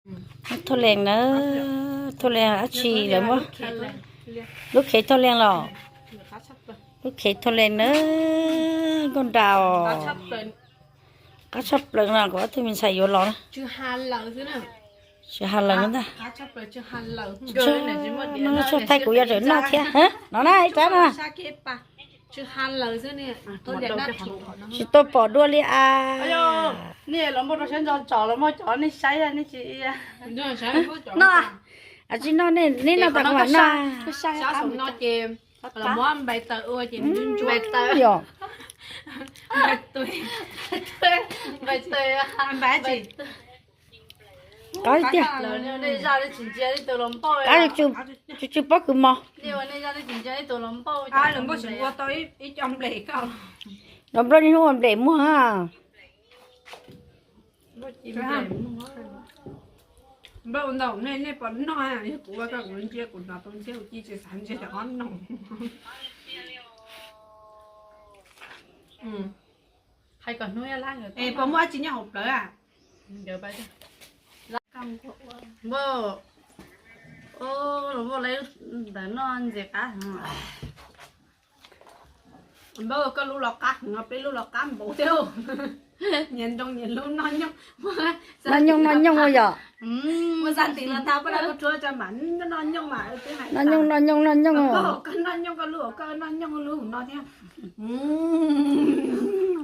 Thauj lees na, thauj lees dab tsi lawv muab, lub khev thauj lees los, lub khev thauj lees na, nkauj nraug. Qab tshaj plaws no kuv ob tug me ntxhais yuav los na. Tsis ha lawm ntag. Tsuas thaij kuv yuav rawm noj thiab no na ib rab no. Tsis tau pom dua li as. Nej los muaj rau siab ntso tsom los muaj cov nej saib nej tsis no. Tsis no, neb noj tas kuv mam noj. Yog. Qab tiag. Qab tsw tsw pob kws mos. Los nplog niaj hnub ua nplej muag. Npawg ua ntau, nej pom noj, yog kuv ua tau kuv ntsia, kuv hnov tau ntsia, kuv cia tsis xav ntsia cov qab no. Es puas muaj dab tsi nyob hauv plawv a? Npawg, npawg, ntawm no ntxim qab heev. Npawg, koj lub los qab heev, peb lub los qab npaum thiab. Nyias nroo nyias lub noj nyooj. Noj nyooj noj nyooj ua yom. Muaj zaj ntim los tau, pab dab kuv rhuav tso mam noj nyooj mas. Noj nyooj noj nyooj noj nyooj. Koj noj nyooj koj lub, koj noj nyooj lub no thiab.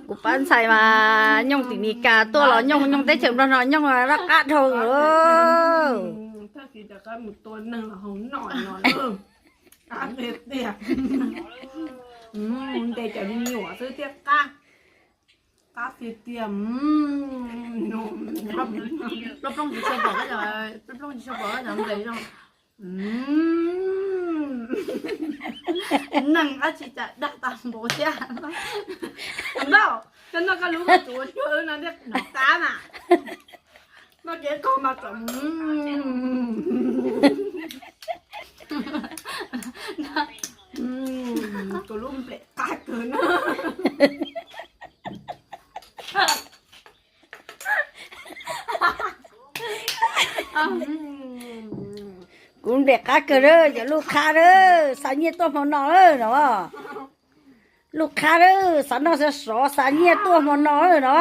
Kuv pab ntxhais mas nyooj tim Mis Kas tuaj los nyooj, nyooj teb chaws Nplog no nyooj rov qab dhau. Tag kis rov qab mus tua neeg los haus noj no. Qab tiag tiag. Ntes cov me nyuam xwb thiaj qab. Qab tiag tiag. Plooj tsis tshua pom, plooj tsis tshua pom cov ntes zoo. Neeg dab tsi cas dag tag npaum thiab. Npawg, koj noj koj lub koj tsuav cuag wb no thiaj hnov qab mas. Noj kev qaug mas txawm. Kuv lub nplej qab kawg na. Kuv nplej qab kawg na, cov lub qab na, xa nyiaj tuaj hmo no na no. Lub qab na, xav noj xav sov xa nyiaj tuaj hmo no na no.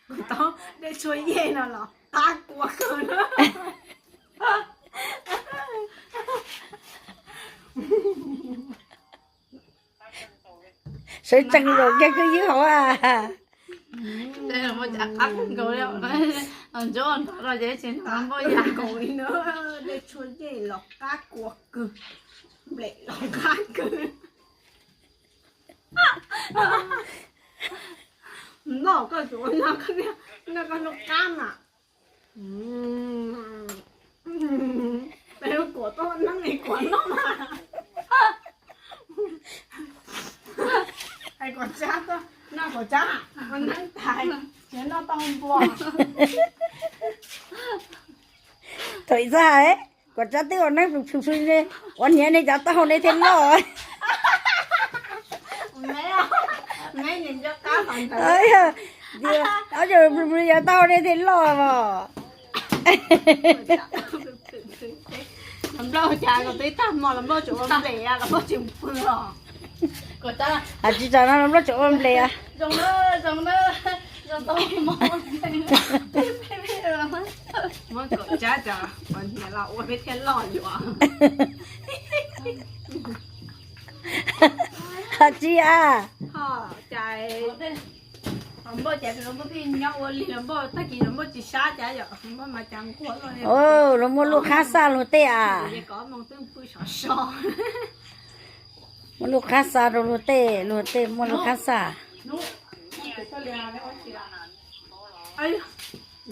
Kuv tau dej tshua yej no los qab kua kawg na. Sawv tsees zaum kiag kwj ywb hauv a. Dej tshua yej los qab kua kawg, nplej los qab kawg. Noj koj tsuav no, noj koj lub qab mas. Kuam tuaj neeb es kuam noj mas. Hais kuam tsab tuaj, noj kuam tsab, ua neeb tais, tsis noj tau npua. Thaum ib txaj hais, kuam tsab twb ua neeb plhws plhws plhws, ua niam nej cov taub hau nej thiaj loj. Ob co plhws plhws cov taub hau nej thiaj loj os. Los Nplauj cas los twb tag hmo los Nplauj tseem ua nplej, los Nplauj tseem pw os. Hais tsis tau no los Nplauj tseem ua nplej. Muab Kaum Tsab cov niam los ua peb thiaj loj yuav. Hais tsis a. Los Nplauj cas los Nplauj pheej nyob ua li los Nplauj tag kis los Nplauj tsis sab cas yom, Nplauj mas cas nquag luaj. Los muaj lub qab xa luag tej a. Kov moos twb pw sov so. Muaj lub qab xa rau luag tej, luag tej muaj lub qab xa.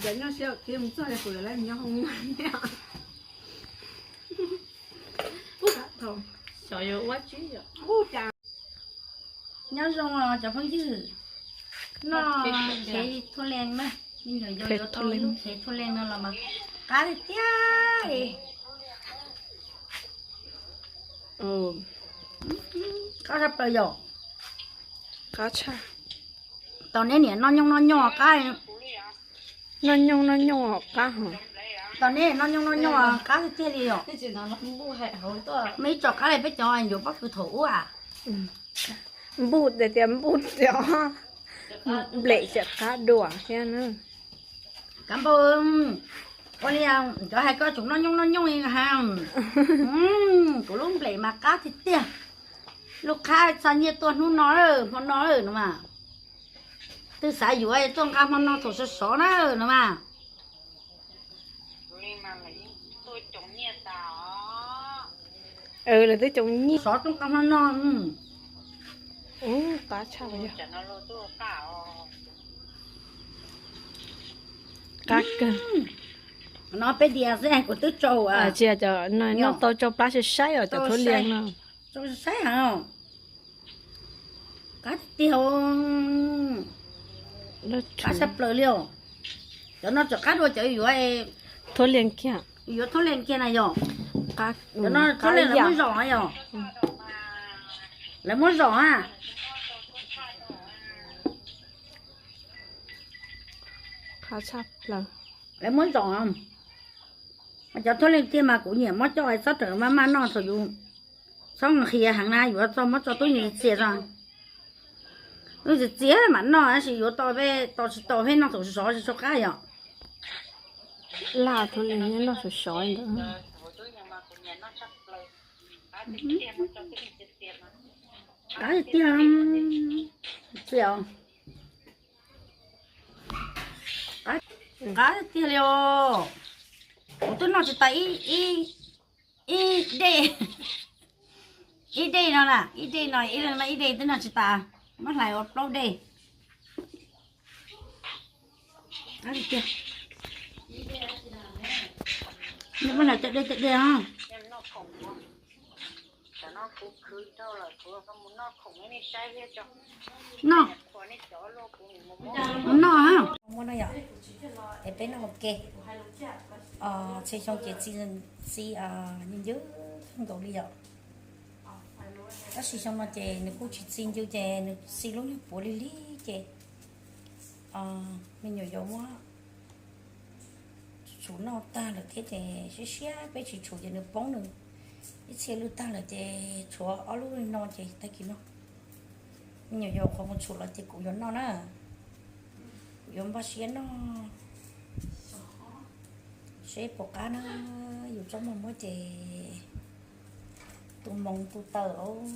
Nyob siab thiab mus txog kuv yuav lawv nyob hoo na. Xyov yuav ua tsi yom. Nyob zoo os cov phooj ywg. Noj khev thauj lees na, me nyuam yaus yuav tau lub khev thauj lees no los mas qab tiag tiag li. Qab tshaj plaws yom. Qab tshaj. Tos neb niam noj nyooj noj nyooj qab. Noj nyooj noj nyooj qab hos. Tos neb noj nyooj noj nyooj qab tiag tiag li os. Muaj ib tso qab li peb cov yuav pob kws thaum ub. Npuj tias tias npuj tias nplem tseem qab dua thiab na. Kav npau, ua li cov hais koj tseem noj nyooj noj nyooj li ha. Kuv lub nplem mas qab tiag tiag. Lub qab txog nyiaj tuaj hnub no, hmo no no mas. Twb xav yuav tuaj nqa hmo no thaum sov sov na no mas. Lawv twb coob nyiaj sov tuaj nqa hmo no. Qab tshaj. Qab kawg. No peb diav xwb kuv twb tsau. Tsis yog cov no, noj tau tsau plab saib saib os, cov thuab lias no. Tsau saib heev. Qab tiag tiag. Qab tshaj plaws li os. Cov no tseem qab dua cov yuav thuab lias kiag, yuav thuab lias kiag na yom. Cov no thuab lias lawv muab zom yom. Lawv muab zom a. Qab tshaj plaws. Lawv muab zom. Cov thuab lias tiag mas kuv nyiam muab coj txhob rawm maj maj noj thaum yus txhob nqhis heev na, yuav txog muab tso tub yees txias tso. Lub txias txias mam noj tab sis yuav tau peb tau tsis tau peb noj thaum sov sov tsis tshua qab yom. Laj thuab lias noj sov sov ntawd. Qab tiag, txias. Qab tiag li os. Kuv twb noj tsis tas ib dej, ib dej no na, ib dej no ib leeg noj ib dej twb noj tsis tas, muab hlais ua plaub dej. Qab tiag. Muab hlais tej dej tej dej os. Noj, noj, muab noj yom. Es peb noj ua ke. Txhua xyoo ces txi, txi ncw ncw nkaus li yom. Tab sis xyoo no ces nws kuj tsis txi ncw ces nws txi lub nyuag puav lig lig ces me nyuam yaus muab tshum noj tag lawm thiab ces siab siab peb tsis tshum ces nws poob nws ib txhia lwj tag lawm ces tshuav ob lub li no ces tag kis no me nyuam yaus qhov mus tshum los ces kuv yuav noj na. Kuv yuav npaj siab noj. Seb puas qab na, yus tsob maj muab ces tu moo tu taws lauj,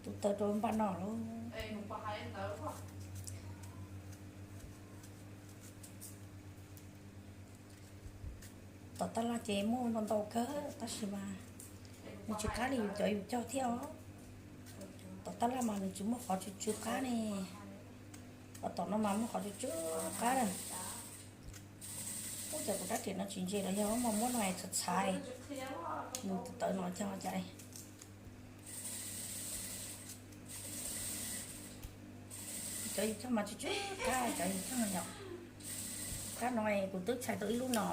tu taws rau npaj noj lauj. Tom taj laj ces muaj ntau ntau kawg tab sis mas nws tsis qab li yus cov yus cog thiab os. Tom taj laj mas nws tsis muaj qhov tsw tsw qab ne, ho tom no mas muaj qhov tsw tsw qab na. Ub, cas kuv rab riam no tsis ntse los yog muab muab no txhav txhav, nws tus tawv no cog cas. Cov yus cog mas tsw tsw qab, cov yus cog no yom. Qab no kuv twb txhais tau ib lub no,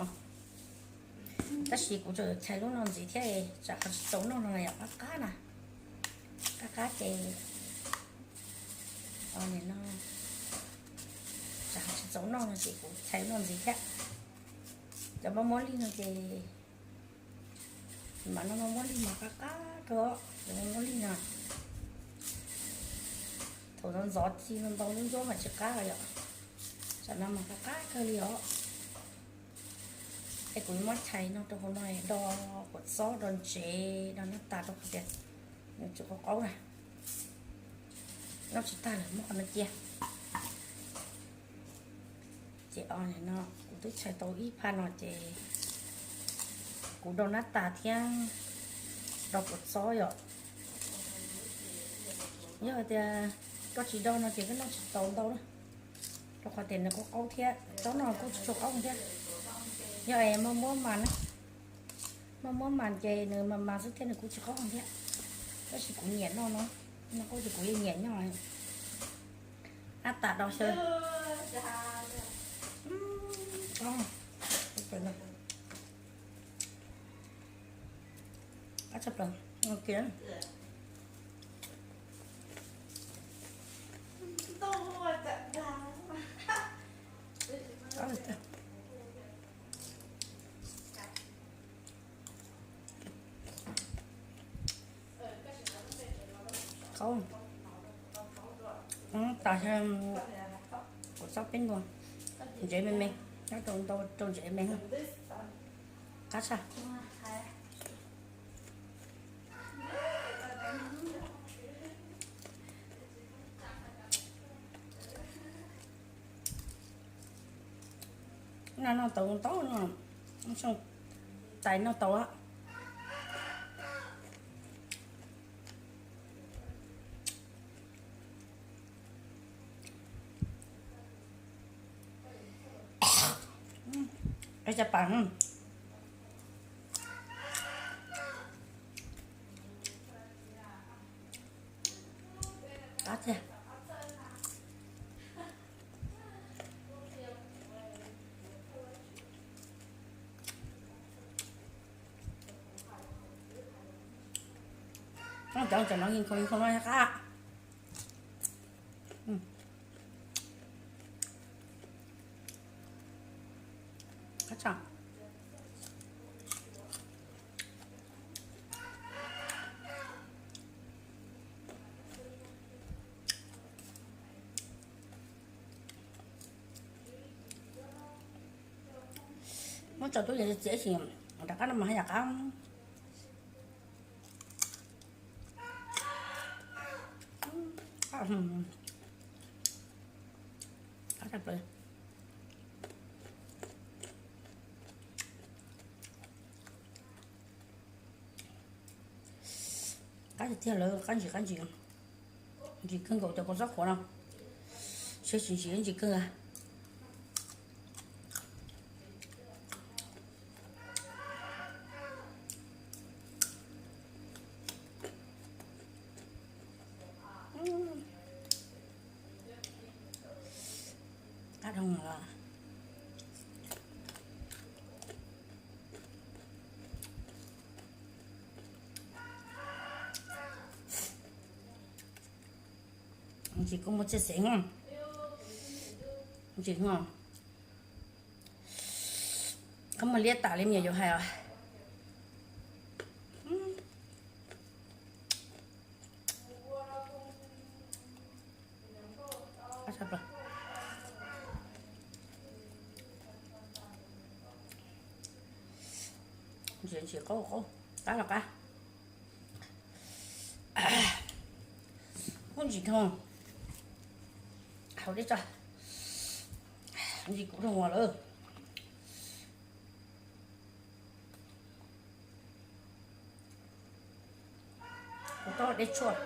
tab sis kuv tseem txhais lub no ntxiv thiab, tsam qhov tsis txaus noj no yom, qab qab na. Qab qab ces no, tsam qhov tsis txaus noj no ces kuv txhais lub no ntxiv thiab. Cov maj muab lig no ces mas no maj muab lig mas qab qab kawg, cov maj muab lig no. Thaum ntxov ntxov txi ntau ntau ntsuab mas tsis qab yom. Tsam no mas qab qab kawg li os. Es kuv muab txhais no rau hauv no do quav txob do ntsev do nab tas rau qhov tias nws tsis qaub qaub na. Noj tsis tag lawm muab qhov no cia. Ces o no kuv twb txhais tau ib phaj no ces kuv do nab tas thiab do quav txob yom. Yog hais tias koj tsis do no ces koj noj tsis tau ntau na, rau qhov tias nws qaub qaub thiab, tsob no kuj tsis tshua qaub thiab. Yog es maj muab mas na, maj muab mas ces nws mas mas xwb thiab nws kuj tsis qaub thiab. Tab sis kuv nyiam noj no, noj qaub ces kuv yeej nyiam noj. Nab tas do xyaw. Qab tshaj plaws. Ok. Qaub, tas kuv txob peb ntua, ntsev me me, nyob rau ntau rau ntsev me, qab tshaj. No noj tau ntau no, tais noj tau. Cov pas, qab tiag. Cov cov no yeej khau yeej khau no qab. Qab tshaj. Muab tso tub yees txiav txiav sim rov qab no mas haj yam qab. Qab tshaj plaws. Qab tiag tiag lawm, qab ntsim qab ntsim. Ntsim kawg nkaus cov kua txob qhuav no. Seb tsis ntsim ntsim kawg. Qab dhau los. Ntsis kuj muaj txiaj xeev. Ntsis no, koj muag liab tas li me nyuam yaus hais os. Ntsis, ntsis qaub qaub, qab los qab. Kuj ntsis dhau. Haus dej tso. Ntsis kuv dhau lawm. Kuv tau dej tshuaj.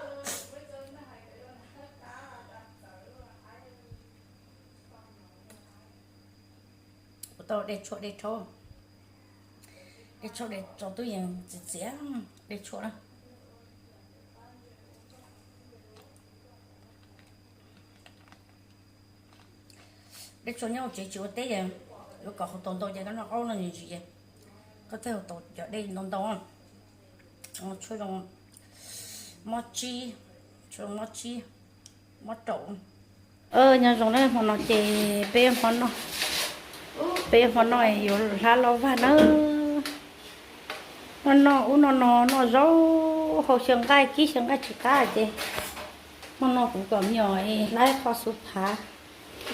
Kuv tau dej tshuaj dej rhaub. Dej tshuaj dej tso tub yees txiav txiav dej tshuaj na. Dej tshuaj nyob hauv tsev tsis ua teb ces yuav kom hauv tau ntau ces koj noj qaub no ntsis ntsis ces koj thiaj hauv tau cov dej ntau ntau. Tshuaj zoo mob tsib, tshuaj zoo mob tsib, mob raum. Nyob zoo na, hmo no ces peb hmo no, peb hmo no yuav hlab lauj vag na. Noj noj ub noj no, noj zaub hau xyaw nqaij kib xyaw nqaij tsis qab ces hmo no kuv kom me nyuam hlab qho xuv phav,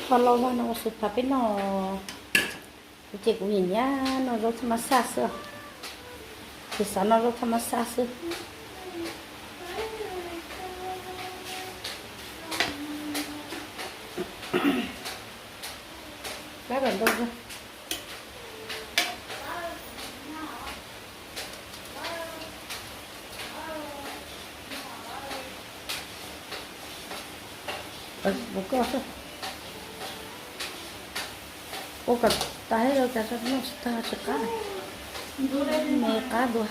qho lauj vag no ua xuv phav peb noj. Kuv ces kuv nyiam nyiam noj zaub thaj mab xaj xwb, kuv xav noj zaub thaj mab xaj xwb. Hlab kom ntau. Ua koj xwb, ua kom tas thiab, noj tsis tag tsis qab, me qab dua.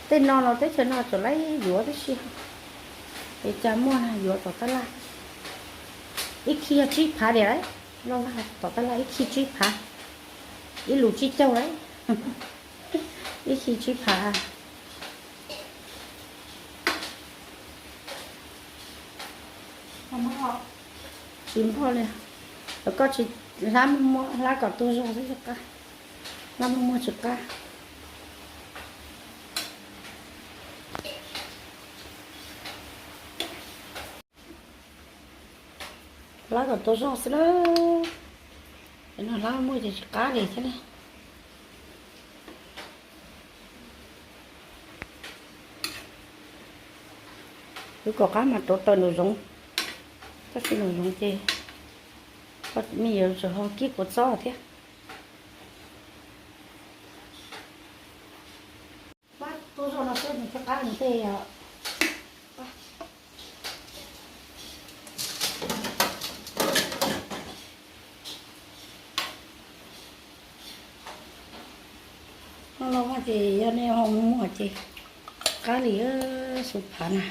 Tej no los teb chaws no tseem laib yuav tib si, es cas muaj yuav tom tab laj. Ib khib yog tsib phav diam lauj, lauj vag tom tab laj ib khib tsib phav, ib lus tsib caug lauj, ib khib tsib phav. Tsis npog li, koj tsis hlab muaj muaj, hlab kom tu zog xwb tsis qab, hlab muaj muaj tsis qab. Hlab kom tau zog xwb na. Cov no hlab muaj ces tsis qab li thiab na. Wb kom qab mas rauv taws nraum zoov, tab sis nraum zoov ces me nyuam tseem ho kib kua txob thiab. Pab tuaj zog no xwb nws thiaj qab nws tej. Noj los mas ces yog nej ho muag ces qab li xu phav na.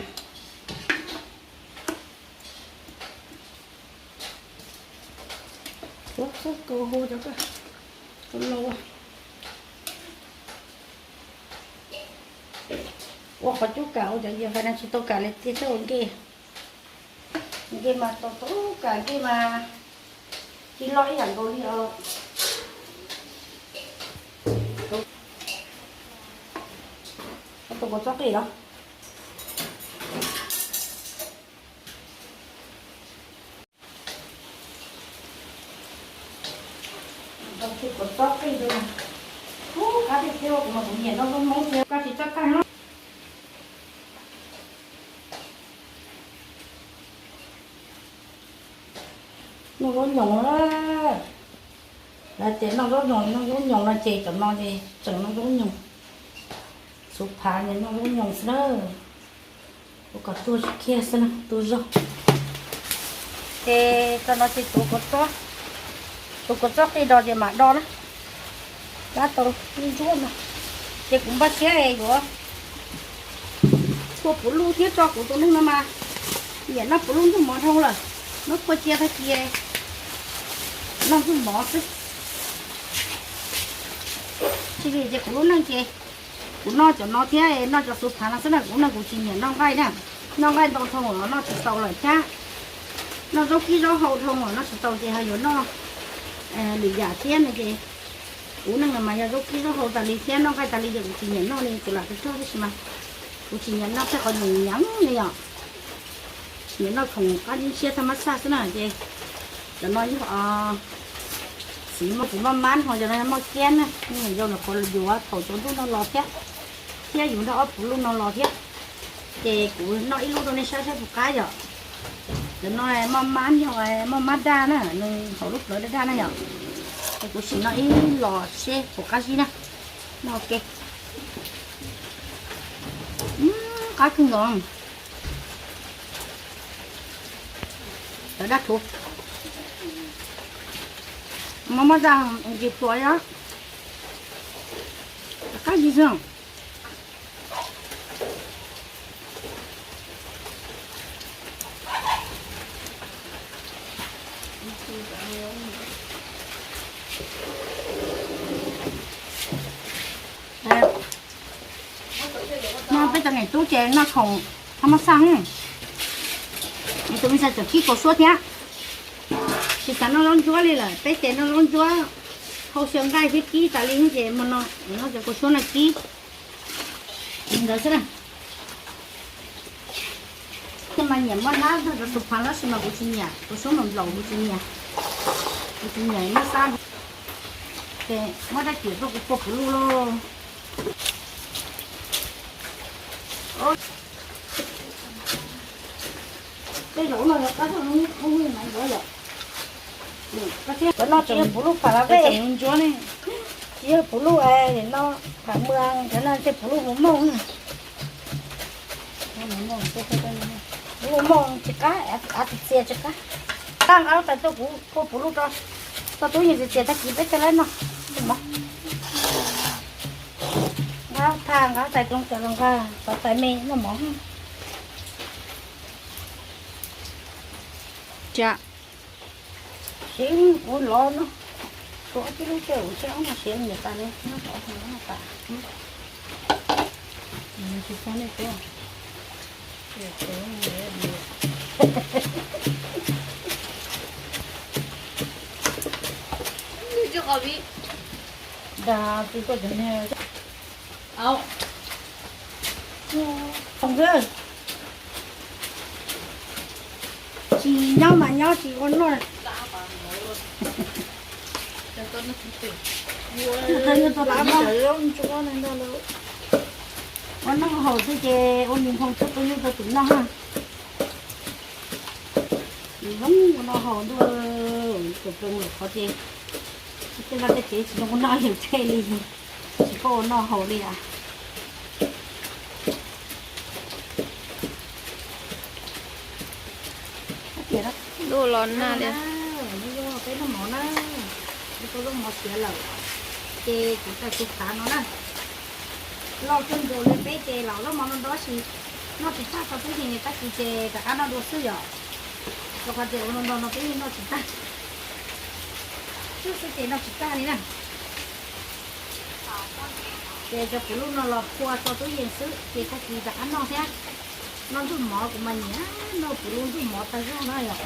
Ua kub kaus hau cov ko, ua lau. Ua qhov cub kam ua cov yias fais no tsis tau kam li tiag, coj ua nkej. Nkej mas tau tau kam nkej mas tsis loj ib yam nkaus li os. Tus kua txob qij los. Tus kua txob qij tus, ub, qab tiag tiag, kuv mas kuv nyiam noj zaub hmoob thiab, koj tsis txhob tag no. Noj zaub nyoos na. Lawv tias noj zaub nyoos, noj zaub nyoos no ces cov no ces tseem noj zaub nyoos. Xu phav ces noj zaub nyoos xwb na. Ua kom tuag tsis kiag xwb na, tuag zog. Ces cov no ces tuav kua txob, tuav kua txob qij do ces mam do na. Dab tau ntsuab no. Ces kuv npaj siab es yuav phua puv luj thiab tso, kuv tus neeg no mas nyiam noj puv luj ntuj mov dhau lawm. Muab phua cia tag kis noj ntuj mov xwb. Tsis li ces kuv lub neej ces kuv noj cov no thiab noj cov xu phav no xwb na, kuv neej kuv tsis nyiam noj nqaij na. Noj nqaij ntau dhau los noj tsis tau lawm thiab. Noj zaub kib zaub hau dhau los noj tsis tau ces ho yuav noj lwm yam thiab no ces kuv neej mas yog zaub kib zaub hau tas li thiab noj nqaij tas li ces kuv tsis nyiam noj li, kuv lam tau rog tab sis mas kuv tsis nyiam noj tej qhov nyeem nyeem li os. Nyiam noj khoom qab zib ntshiab thaj mab xaj xwb na ces cov no yog txiv muaj txiv maj mab ho cov no moj kiab na, yog ntawm qhov yuav thaum tsaus ntuj no los thiab, thiab yus nrog ob puv luj no los thiab. Ces kuv noj ib lub rau nej saib saib puas qab yom. Cov no maj mab yog maj mab daj na, nws hauv lub plawv daj daj na yom. Ces kuv sim noj ib los seb puas qab zib na. Noj ua ke. Qab kawg nkaus. Cov daj thuv. Maj mab daj ntsis pluas yom. Qab zib xwb. No peb cov niam tub ces noj khoom thaj mab xaj. Tus me ntxhais tseem kib kaus suab thiab. Tsis xav noj zaub ntsuab li lawm, peb ces noj zaub ntsuab, hau xyaw nqaij thiab kib tas li ces hmo no noj cov kaus suab no kib. Ntawd xwb na. Thiab mas nyiam muab hlab nrog cov tus phav tab sis mas kuv tsis nyiam, kuv suab nplaum nplaum kuv tsis nyiam. Kuv tsis nyiam muab xab. Ces muab rab riam tuaj kuv phua puv luj lauj. Tej zaum no yog qab zog, cov no tsis yog puv luj phav la vej, tsis yog puv luj no, phav mws, cov no ntshe puv luj hauv mooj. Puv luj hauv mooj tsis qab, av txias txias tsis qab. Tag nqa lub tais tuaj kuv phua puv luj rau, tau tub yeej txias txias tag kis peb thiaj li noj mov. Nqa lub thaj, nqa lub tais, nqa lub tais me noj mov. Tsa. Siv kuv lov no, tuav tib lub caij kuv siab no siav nyiam tas li, nyob rau no tas. Tsis txog nej tuav. Dag tsis tuaj cov niag. Au. Foom xwb. Tsis nyob mas nyob tsis ua noj. Ua noj haus xwb ces ua nws nphoo txhub tus nyuj rau tus noj ha. Nws zoo ua noj haus ntuj, tus pw mus qhov ces tej vaj tej tsev tsis zoo ua noj yeej tseg li, tsis paub ua noj haus li as. Lub los nag li. Peb noj mov na, peb tau zaub mov siav lawm, ces kuv tawm tus phav no na. Loj kawg nkaus li peb ces lam zaub mov no nrog sis noj tsis tag tau tub yees tab sis ces rov qab noj dua xwb yom. Rau qhov tias ua no nrog no peb yeej noj tsis tag, xwb xwb ces noj tsis tag li na. Ces cov puv lub no los phua tso tub yees xwb ces tag kis rov qab noj thiab. Noj ntsuj mov kuv mas nyiam noj puv lub ntsuj mov tag zog na yom.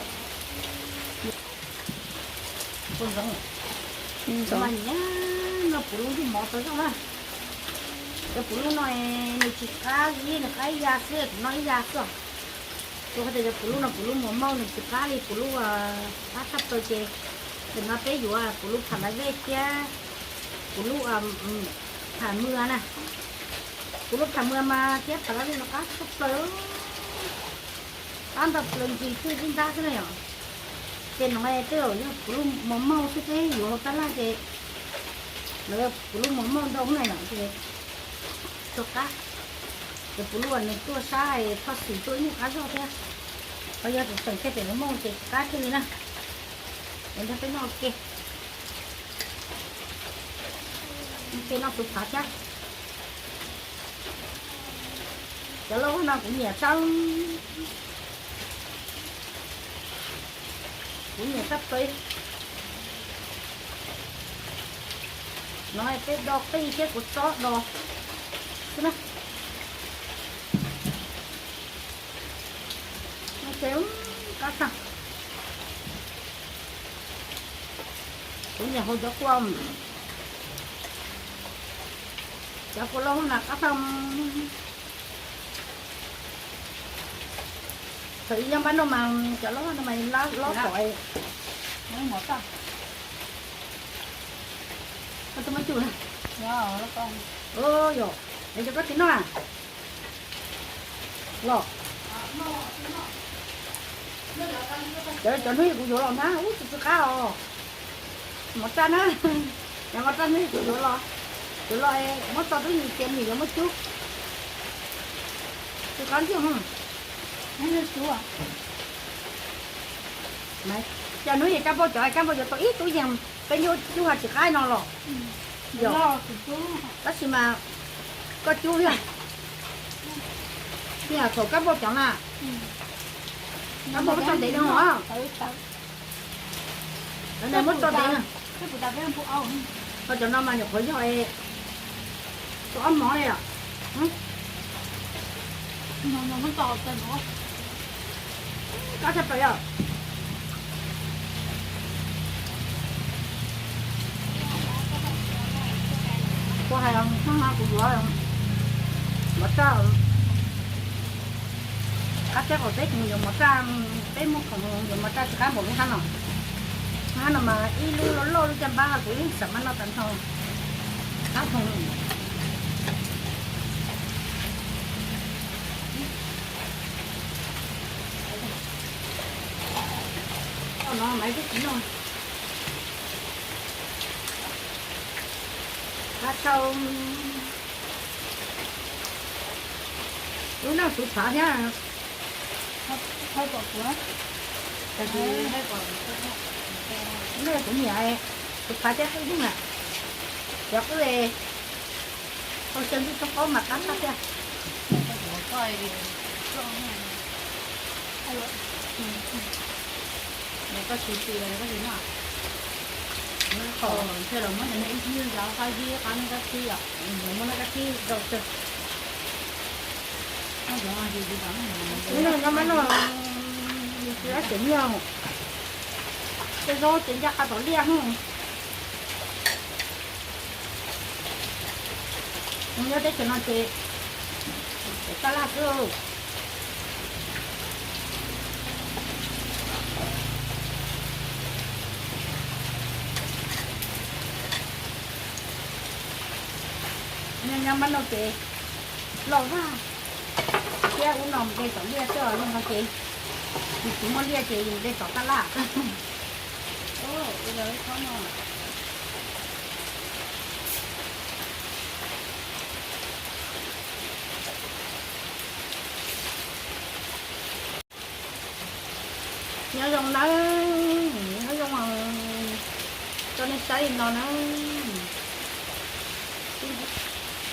Kuv mas nyiam noj puv lub ntsuj mov tag zog na. Cov puv lub no nws tsis qab li, nws qab ib ya xwb, kuv noj ib ya xwb. Rau qhov tias cov puv lub no puv lub muas mauj nws tsis qab li puv lub qab tshaj plaws ces tam no peb yuav puv lub pham lav vej thiab puv lub pham mwa na. Puv lub pham mwa mas thiab pham lav vej no qab tshaj plaws, qab ntau plaws ntsis twj tib ntab xwb na yom. Ces no twb yog puv lub muas mauj xwb, peb yuav hauv tab laj ces lawv puv lub muas mauj ntau na yom, ces tau qab. Ces puv lub uas nws tuaj sab txhoj xwm tuaj ib nyuag qab zog thiab, ho yog tseem tseem thiaj pem muas mauj ces tsis qab thiaj li na. Es nrog peb noj ua ke, ua ke noj tus phav thiab. Cov loj no kuv nyiam tshaj, kuv nyiam tshaj plaws. No peb do qij thiab kuv txob do xwb na. Qab tag. Kuv nyiam hau cov kua, cov kua loj na qab tag. Thaum ib nyob npab no mas cov loj no mas lob pom. Koj twb muab cub na. Yog, es cov koj tsis noj a? Los, cov hnub kuv yuav los hnab ub tsis tsis qab os. Mov raj na, cov mov raj hnub kuv yuav los, yuav los muab tso tub yees tias nws yuav muab cub. Tsis qab ntxiag. Cas hnub yog kab npauj cov, kab npauj yuav tau ib tub yees, peb nyuj cub ha tsis qab no los. Yog, tab sis mas koj cub yog, thaum kab npauj cov na, kab npauj muab tso ntev no. Muab tso ntev na. Ho cov no mas nyuam qhuav yog, tau ob mov li os. Kab tshaj plaws yom. Kuv hais os, kuv yuav mov raj, qab teb qaum teb kuv yuav mov raj, peb muaj khoom yuav mov raj tsis qab npaum lub hab no. Hab no mas ib lub loj loj lub caj npab kuv yeej xav maj noj tag nrho. Qab khoom. No mas twb tsis noj. Qab tshaj. Lub neej xuv phav thiab. Tab sis lub neej kuv nyiam xuv phav thiab qwj yeej na. Cov qwj, tau xyaw ntxwj tshooj qaub mas qab tshaj thiab. Koj tsis tsis los koj tsis noj. Qhov ntshe los muab cov no ib hnub zov qab zib qab neb kab thib os, muab neb kab thib rau tsawg. Noj cov no mas noj, nws tsis dab tseem nyiaj, tej zaub ces ncaj qab tom liaj. Nyob teb chaws no ces tab laj xwb. Nyob mab no ces loj vag, thiab ub no mus de tom liaj xwb os, zoo no ces yus tsis muaj liaj ces yus de tom tab laj. Nyob zoo nawb, nyob zoo, tso nej saib li no na.